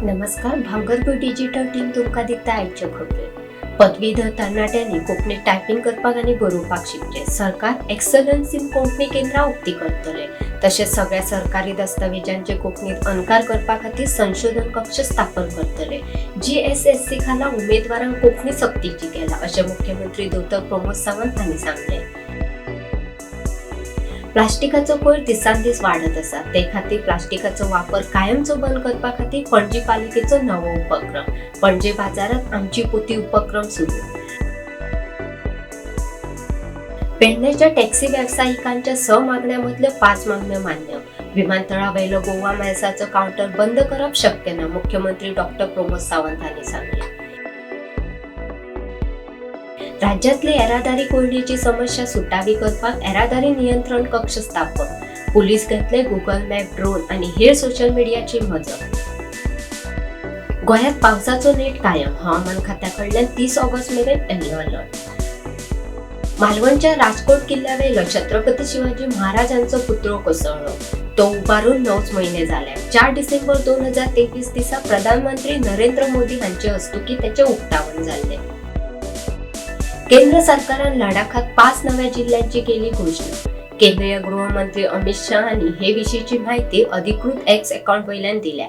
नमस्कार, भांगरभूंय digital team तुमकां दिता आयच्यो खबऱ्यो. पदवीधर तरणाट्यांनी कोंकणीत टायपिंग करपाक आनी बरोवपाक शिकचें. सरकार एक्सलन्स इन कोंकणी केंद्रां उक्ती करतले. तशेंच सगळ्या सरकारी दस्तावेजांचे कोंकणीत अणकार करपा खातीर संशोधन कक्ष स्थापन करतले. जीएसएससी खाला उमेदवारांक कोंकणी सक्तीची केला, अशें मुख्यमंत्री दोतोर प्रमोद सावंत हांणी सांगलें. प्लास्टिकाचो कोयर दिसान दीस वाडत आसा. ते खातीर प्लास्टिकाचो वापर कायमचो बंद करपा खातीर पणजी पालिकेचो नवो उपक्रम. पणजे बाजारात आमची पोती उपक्रम सुरू. पेडण्याच्या टॅक्सी वेवसायिकांच्या 6 मागण्यां मदल्यो 5 मागण्यो मान्य. विमानतळावेलो गोवा मायल्साचो कावंटर बंद करप शक्य ना, मुख्यमंत्री डॉक्टर प्रमोद सावंत हांणी सांगलें. राज्यांतली येरादारी कोंयडीची समस्या सुटावी करपाक येरादारी नियंत्रण कक्ष स्थापन. पुलीस घेतले गुगल मॅप, ड्रोन आनी हेर सोशल मिडियाची मजत. गोंयांत पावसाचो नेट कायम. हवामान खात्या कडल्यान 30 ऑगस्ट मेरेन येल्लो अलर्ट. मालवणच्या राजकोट किल्ल्यावेलो छत्रपती शिवाजी महाराजांचो पुतळो कोसळ्ळो. तो उबारून 9 म्हयने जाले. 4 डिसेंबर 2023 दिसा प्रधानमंत्री नरेंद्र मोदी हांचे हस्तुकीं ताचें उक्तावण जाल्लें. केंद्र सरकारान लडाखात 5 नव्या जिल्ह्यांची केली घोशणा. केंद्रीय गृहमंत्री अमित शाह हांणी हे विशींची म्हायती अधिकृत एक्स अकाउंट वयल्यान दिल्या.